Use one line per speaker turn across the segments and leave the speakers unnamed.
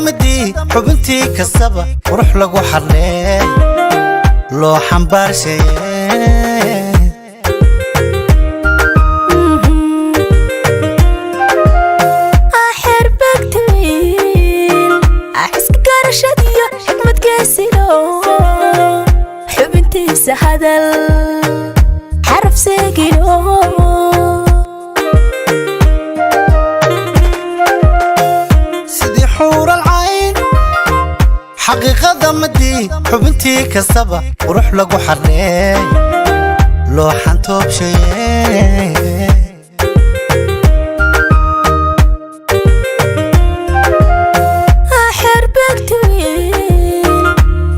Midii xubintii kastaba qurux lagu xarlee loo xambaarshaye.
Xerbegtwiil xiska garashadiyo xikmad geesino, xubintiisa hadal xaraf seegino.
Sidii xuural cayn, xaqiiqada midii xubintii kastaba qurux lagu xarreey loo xantoobshaye.
Xerbegtwiil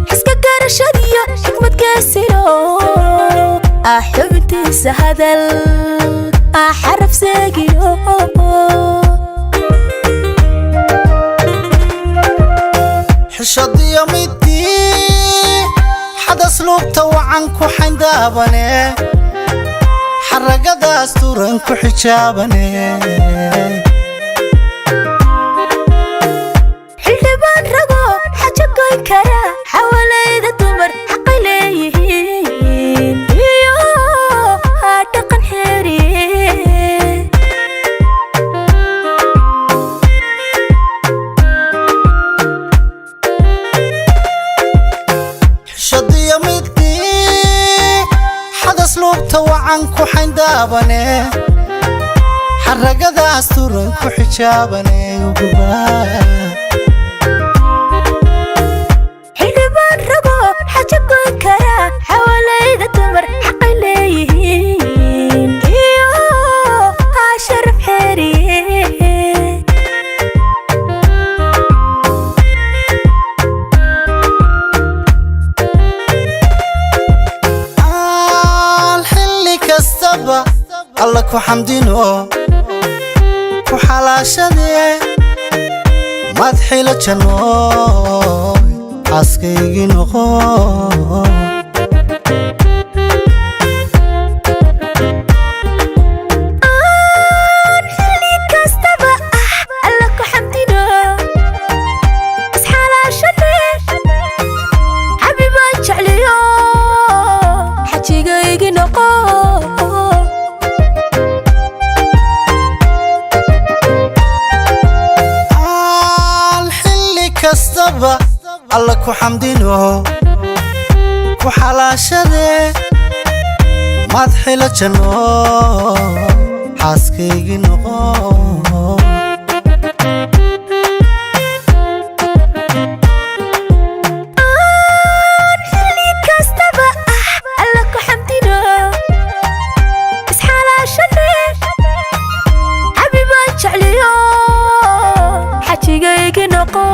xiska garashadiyo xikmad geesino, xubintiisa hadal xaraf seegino.
Xishadiyo midii xadas luubta wacan ku xayndaabane, xaragadaas turan ku xijaabane.
Xildhibaan rago xajo goyn kara, xawalayda dumar xaqay leeyihiin iyo dhaqan xeeriye.
Xishadiyo midii xadas luubta wacan ku xayndaabane, xaragadaas turan ku xijaabane uguba.
Xildhibaan rago xajo goyn kara, xawalayda dumar xaqay leeyihiin iyo sharaf xeeriye.
Aan xilli kastaba Alla ku xamdino ku xalaashadee, maad xilo jannooy xaaskaygii noqo.
Aan xilli kastaba Alla ku xamdino isxalaashade, xabibaan jecliyo xajigaygi noqo.
Aan xilli kastaba Alla ku xamdino ku xalaashadee, maad xilo jannooy xaaskaygii noqo.
Aan xilli kastaba Alla ku xamdino isxalaashade, xabibaan jecliyo xajigaygi noqo.